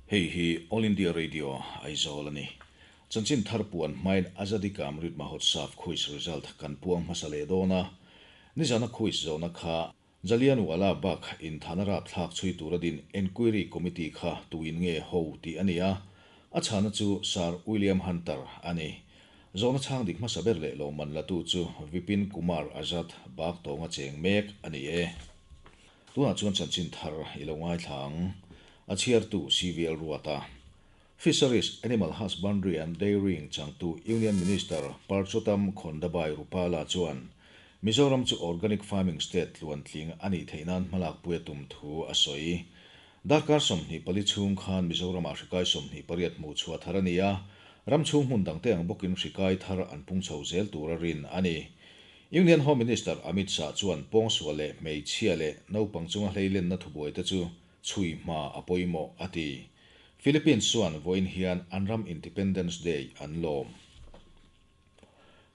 Hei hi All India Radio Aizawl a ni. Chanchin thar puan hmain Azadi Ka Amrit Mahotsav quiz result kan puang hmasa leh dawn a. Nizana quiz zawhna kha Jallianwala Bagh inthana rapthlak chhui tura din Enquiry Committee kha tuin nge ho tih a ni a. A chhana chu Sir William Hunter a ni. Zawhna chhang dik hmasa ber leh lawmman latu chu Vipin Kumar Azad Bagh tawnga cheng mek a ni e. Tunah chuan chanchin thar i lo ngaithla ang, a chhiartu CVL Ruata. Fisheries, Animal Husbandry and Dairying changtu Union Minister Parchotam Khondabai Rupala chuan Mizoram chu Organic Farming State tluantling a nih theih nan hmalakpui a tum thu a sawi. Darkar 24 chhung khan Mizoramah hrikai 28 hmuh chhuah thar a ni a, ram chhung hmun dangte ang bawkin hrikai thar an pung chho zel tur a rin a ni. Union Home Minister Amit Shah chuan pawngsual leh hmeichhia leh naupang chunga hleilenna thubuaite chu chhui hma a pawimawh a ti. Philippines chuan vawiin hian an ram Independence Day an lawm.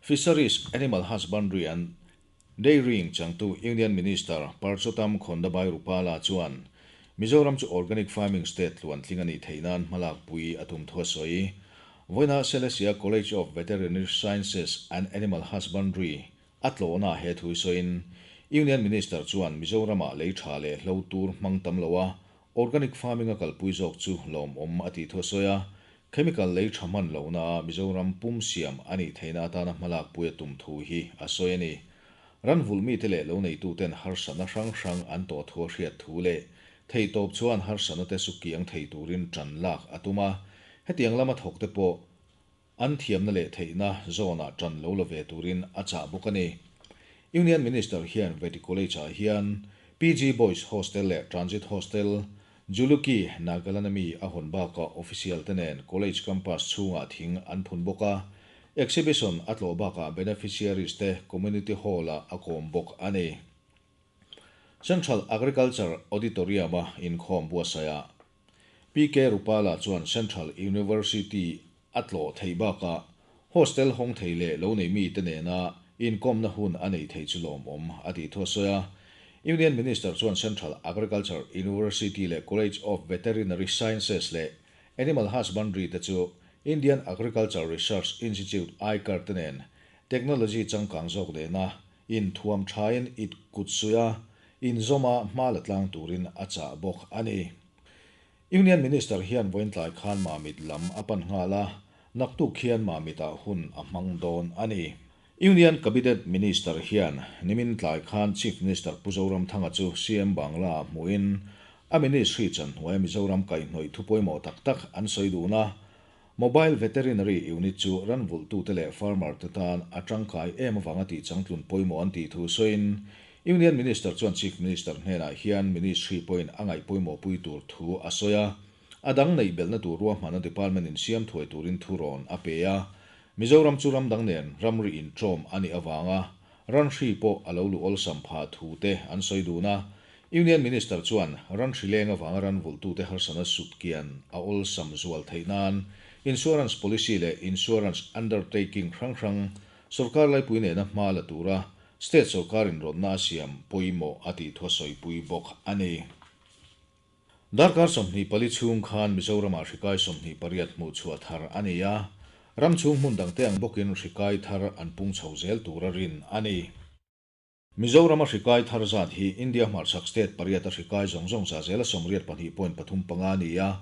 Fisheries, Animal Husbandry and Dairying changtu Union Minister Parshottam Khondabai Rupala chuan Mizoram chu Organic Farming State tluantling a nih theih nan hmalakpui a tum thu a sawi. Vawiina Selesia College of Veterinary Sciences and Animal Husbandry a tlawhna he thu sawiin Union Minister chuan Mizoramah lei tha leh hlo tur hmang tam lo a, organic farming a kalpui zawk chu lawmawm a tih thu a sawi a, chemical lei tha hman lohna Mizoram pum siam a nih theihna atana hmalakpui a tum thu hi a sawi a ni. Ran vulhmite leh lo neituten harsatna hrang hrang an tawh thu a hriat thu leh theihtawp chuan harsatna te sukiang thei turin tan lak a tum a, hetiang lama thawk te pawh an thiamna leh theihna zawnah tan lo la ve turin a chah bawk a ni. Union Minister hian Vety College-ah hian PG Boys Hostel leh Transit Hostel, Juluki, Nagaland ami a hawn bakah official te nen college campus chhungah thing an phun bawk a, exhibition a tlawh bakah beneficiaries te community hall-ah a kawm bawk a ni. Central Agriculture Auditorium-a inkhawm buatsaihah PK Rupala chuan Central University a tlawh theih bakah hostel hawng thei leh lo nei mite nena inkawmna hun a nei thei chu lawmawm a tih thu a sawi a. Union Minister chuan Central Agriculture University leh College of Veterinary Sciences leh Animal Husbandry te chu Indian Agriculture Research Institute, ICAR, te nen technology changkang zawk nena Inthuam thain it kut suih a, inzawma hma la tlang turin a chah bawk a ni. Union Minister hian vawiintlai khan Mamit lam a pan nghal a, naktuk hian Mamitah hun a hmang dawn a ni. Union Cabinet Minister hian nimin tlai khan Chief Minister Pu Zoramthanga chu CM Bangla ah hmuhin a Ministry chanhnuaia Mizoram kaihhnawih thu pawimawh tak tak an sawi dun a, Mobile Veterinary Unit chu ran vulhtute leh farmer te tan a tangkai em avanga tih changtlun pawimawh an tih thu sawiin Union Minister chuan Chief Minister hnenah hian Ministry pawhin a ngaih pawimawh pui tur thu a sawi a, a dang neih belhna tur ruahmanna Department in siam thuai turin thu rawn a pe a. Mizoram chu ram dang nen ramri intawm a nih avanga ran hri pawh a lo luh awlsam phah thu te an sawi dun a. Union Minister chuan ran hri leng avanga ran vulhtute harsatna sut kian a awlsam zual theih nan insurance policy leh insurance undertaking hrang hrang sorkar laipui nena hma la tura state sorkar inrawtna a siam pawimawh a tih thu a sawipui bawk a ni. Darkar 24 chhung khan Mizoramah hrikai 28 hmuh chhuah thar a ni a, ram chhung hmun dangte ang bawkin hrikai thar an pung chho zel tura rin a ni. Mizorama hrikai thar zat hi India hmarchhak state pariata hrikai zawng zawng za zela 82.35 a ni a,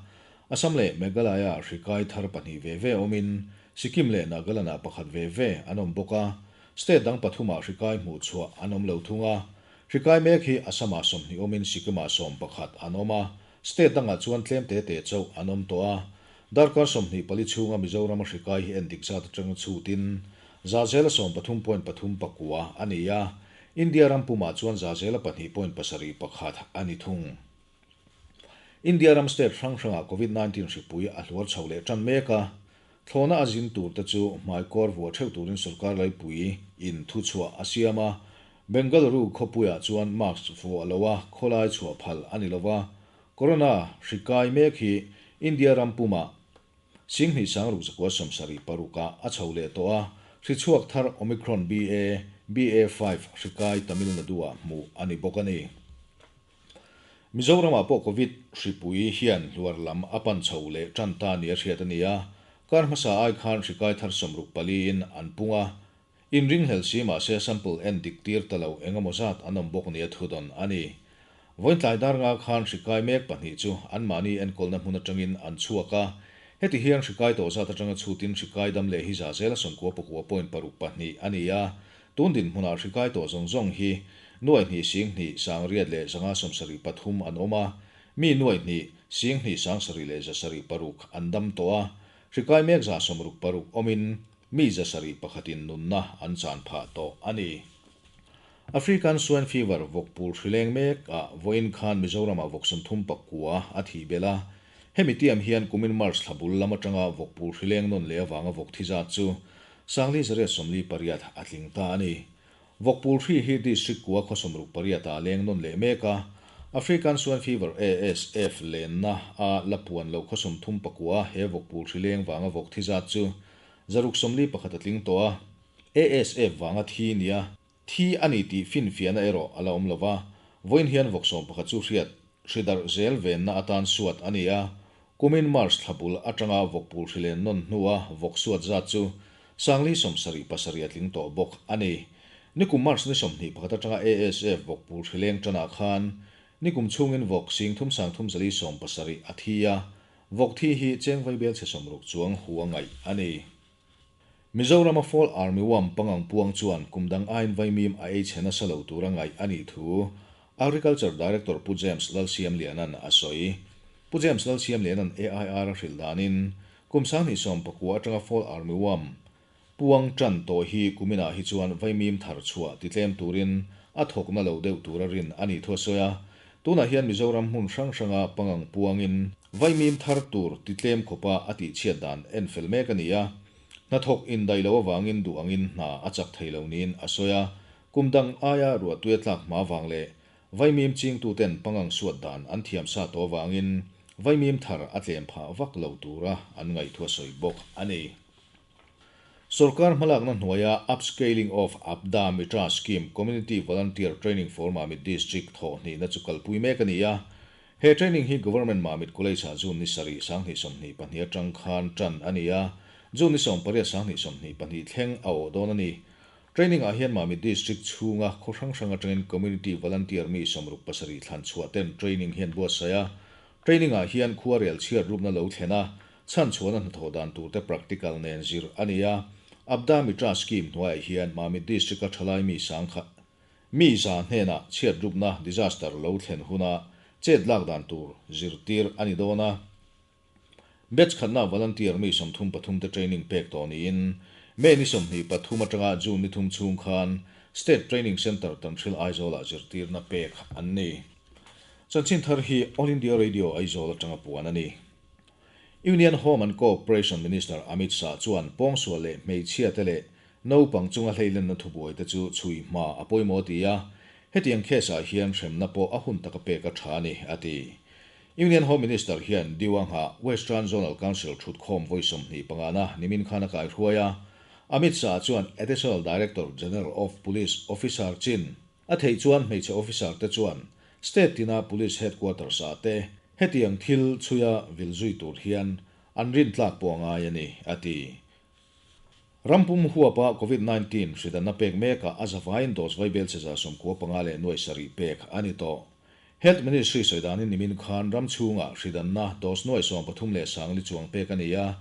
Assam leh Meghalaya hrikai thar pahnih ve ve awmin Sikkim leh Nagaland-ah pakhat ve ve an awm bawk a, state dang pathumah hrikai hmuh chhuah an awm lo thung a. Hrikai mek hi Assam-ah 20 awmin Sikkim-ah 11 an awm a, state dangah chuan tlem te te chauh an awm tawh a. Darkar 24 chhunga Mizorama hrikai hi en dik zat atanga chhutin za zela 13.39 a ni a, India ram pumah chuan za zela 2.71 a ni thung. India ram state hrang hrangah Covid-19 hripui a hluar chho leh tan mek a, thlawhna a zin tur te chu hmaikawr vuah theuh turin sorkar laipui in thuchhuah a siam a, Bengaluru khawpuiah chuan mask vuah lo a khawlai chhuah phal a ni lova, Corona hrikai mek hi India ram pumah 16,676 ah a chho leh tawh a, hri chhuak thar Omicron BA, BA5 hrikai Tamil Nadu-ah hmuh a ni bawk a ni. Mizoramah pawh Covid hripui hian hluar lam a pan chho leh tan ta nia hriat a ni a, kar hmasa ai khan hri kai thar 64 in an pung a, inringhlel si mahse sample en dik tir ta lo eng emaw zat an awm bawk nia thudawn a ni. Vawiin tlai dar nga khan hri kai mek pahnih chu anmahni enkawlna hmun atangin an chhuak a, heti hian hri kai tawh zat atanga chhutin hri kai dam leh hi za zela 99.62 a ni a, tun dinhmunah hri kai tawh zawng zawng hi nuai hnih sing hnih sang riat leh zanga 73 an awm a, mi nuai hnih sing hnih sang sarih leh 706 an dam tawh a, hri kai mek 66 awmin mi 701 in nunna an chan phah tawh a ni. African Swine Fever vawkpul hrileng mek a vawiin khan Mizorama vawk 39 a thi bela, hemi tiam hian kumin March thlabul lam atanga vawkpul hrileng nawn leh awanga vawk thi zat chu 1848 a tling ta a ni. Vawkpul hri hi district kua khaw 68 a leng nawn leh mek a, African Swine Fever ASF lenna a lapuan lo khaw 39 he vawkpul hrileng wanga vawk thi zat chu 641 a tling tawh a, ASF wanga thi nia thi ani ti fin fiana ero ala awm lova, vawiin hian vawk 11 chu hriat hridar zel venna atan suat ani a, kumin March thlabul atanga vawkpul hrilen nawn hnuwa vawk suat zat chu 477 a tling tawh bawk ani. Nikum March ni 21 atanga ASF vawkpul hrileng tana khan nikum chungin vawk sing thum sang thum zali 17 a thi a, vawk thi hi chengvai bel che 60 chuang huangai ani. Mizorama Fall Army Wam pangang puang chuan kumdang ain vaimim a ei chhena salo tura ngai ani thu Agriculture Director Pu James Lalsiam Lianan a sawi. Pu James Lalsiam Lianan AIR a hrilh danin kum 2019 atanga Fall Army Wam puang tan to hi kumina hi chuan vaimim thar chhuah ti tlem turin a thawkna lo deuh tura rin ani thu a sawi a. Tunah hian Mizoram hmun hrang hranga pangang puangin vaimim thar tur ti tlem khopa a tih chhiat dan en fel mek ani a, hna thawk in dai lo awangin duh angin hna a chak thei lo niin a sawi a, kumdang aia ruahtuia tlak hma wang le vaimim ching tu ten pangang suat dan an thiam sa to wangin vaimim thar a tlem pha vak lo tura an ngai thu a sawi bawk ani. Sarkar hmalak na hnuaia upscaling of Aapda Mitra Scheme Community Volunteer Training for Mamit District tho hnih na chu kalpui mek ani a. He training hi Government Mamit College ah June ni 7 2022 atang khan tan ani a, June ni 18 2022 thleng a aw dawn ani. Training ah hian Mamit District chhunga khaw hrang hrang atangin Community Volunteer mi 67 thlan chhuah ten training hian buatsaih a. Training ah hian khuarel chhiat rupna lo thlena chan chuan a hnathawh dan tur te practical nen zir ani a. Aapda Mitra Scheme hnuaiah hian Mamit District a thalai mi sangkha mi za hnena chhiat rupna disaster lo thlen huna chet lak dan tur zir tir ani dawn a. Batch khatna volunteer mi 33 te training pek tawh niin May ni 23 atanga June ni 3 chhung khan State Training Center Tanhril Aizawl ah zir tirna pek an ni. Chanchin thar hi All India Radio Aizawl atanga puan ani. Union Home and Cooperation Minister Amit Shah chuan pawngsual leh hmeichhia te leh naupang chunga hleilen na thubuai te chu chhui hma a pawimawh ti a, hetiang case ah hian hremna pawh a hun taka pek a tha ani a ti. Union Home Minister hian Diwangha Western Zonal Council thut khawm vawi 25 na nimin khan a kai hruai a. Amit Shah chuan Additional Director General of Police Officer chin a thei chuan hmeichhe officer te chuan state tina police headquarters ah te hetiang thil chhuia vilzui tur hian an rin tlak pawh ngai ani a ti. Rampum huapa COVID-19 hridanna pek meka a zawain dose vaibel cheza 95 leh nuai sarih pek ani tawh. Health Ministry soidanin nimin khan ram chhunga hridanna dose nuai 13 leh sangli chuang pek ani a,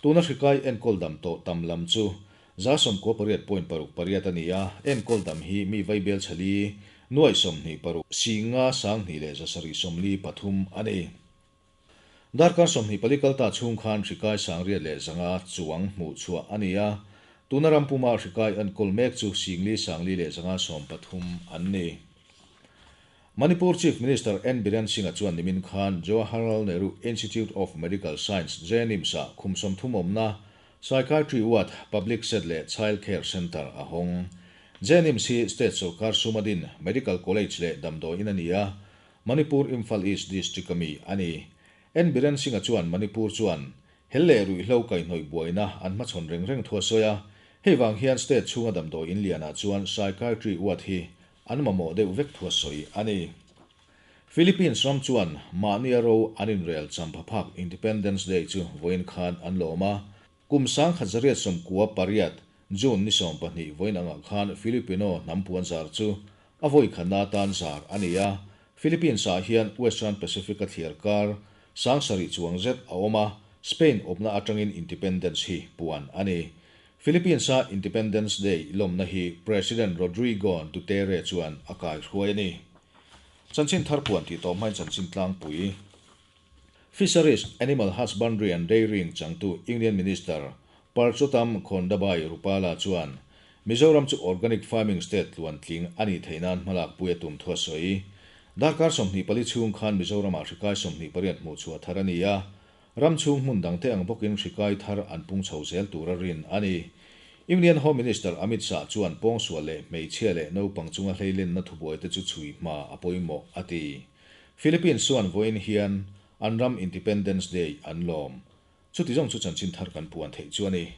tuna hrikai enkawl dam tawh tam lam chu za 98.68 ani a, enkawl dam hi mi vaibel chali nuai 26 singa sanghnih leh 743 ani. Darkar 24 kalta chhung khan hrikai sangriat leh zanga chuang hmuh chhuah ani a, tuna rampuma hrikai enkawl mek chu singli sangli leh zanga 13 an ni. Manipur Chief Minister N Biren Singh chuan nimin khan Jawaharlal Nehru Institute of Medical Science JNIMS ah khum 30 awmna Psychiatry Ward Public Set leh Child Care Center a hawng. JNIMS hi State Sarkar Sumadin Medical College leh Damdawi in ani a, Manipur Imphal East District ami ani. N Biren Singh chuan Manipur chuan hel leh ruihhlo kaihhnawih buaina an hmachhawn reng reng thu a sawi a, hei wang hian state chhunga damdawi in lianah chuan psychiatry ward hi an mamawh deuh vek thu a sawi ani. Philippines ram chuan mahnia ro an inrel champhaphak Independence Day chu vawiin khan an lawm a. Kum 1898, June ni 12 vawiin angah khan Filipino hnam puanzar chu a vawi khatna atan zar a ni a. Philippines-ah hian Western Pacific-a thliarkar 7000 chuang zet a awm a, Spain awpna atangin Independence hi puan a ni. Philippines-a Independence Day lawmna hi President Rodrigo Dutere chuan a kaihruai a ni. Chanchin thar puan tih tawh hmain chanchin tlangpui. Fisheries, Animal Husbandry and Dairying changtu Union Minister Parchhotam Khondabai Rupala chuan Mizoram chu Organic Farming State tluantling a nih theih nan hmalakpui a tum thu a sawi. Darkar 24 chhung khan Mizoramah hrikai 28 hmuhchhuah thar a ni a, ram chhung hmun dangte ang bawkin hrikai thar an pung chho zel tura rin a ni. Union Home Minister Amit Shah chuan pawngsual leh hmeichhia leh naupang chunga hleilenna thubuaite chu chhui hma a pawimawh a ti. Philippines chuan vawiin hian an ram Independence Day an lawm. Chuti zawng chu chanchin thar kan puan theih chu a ni.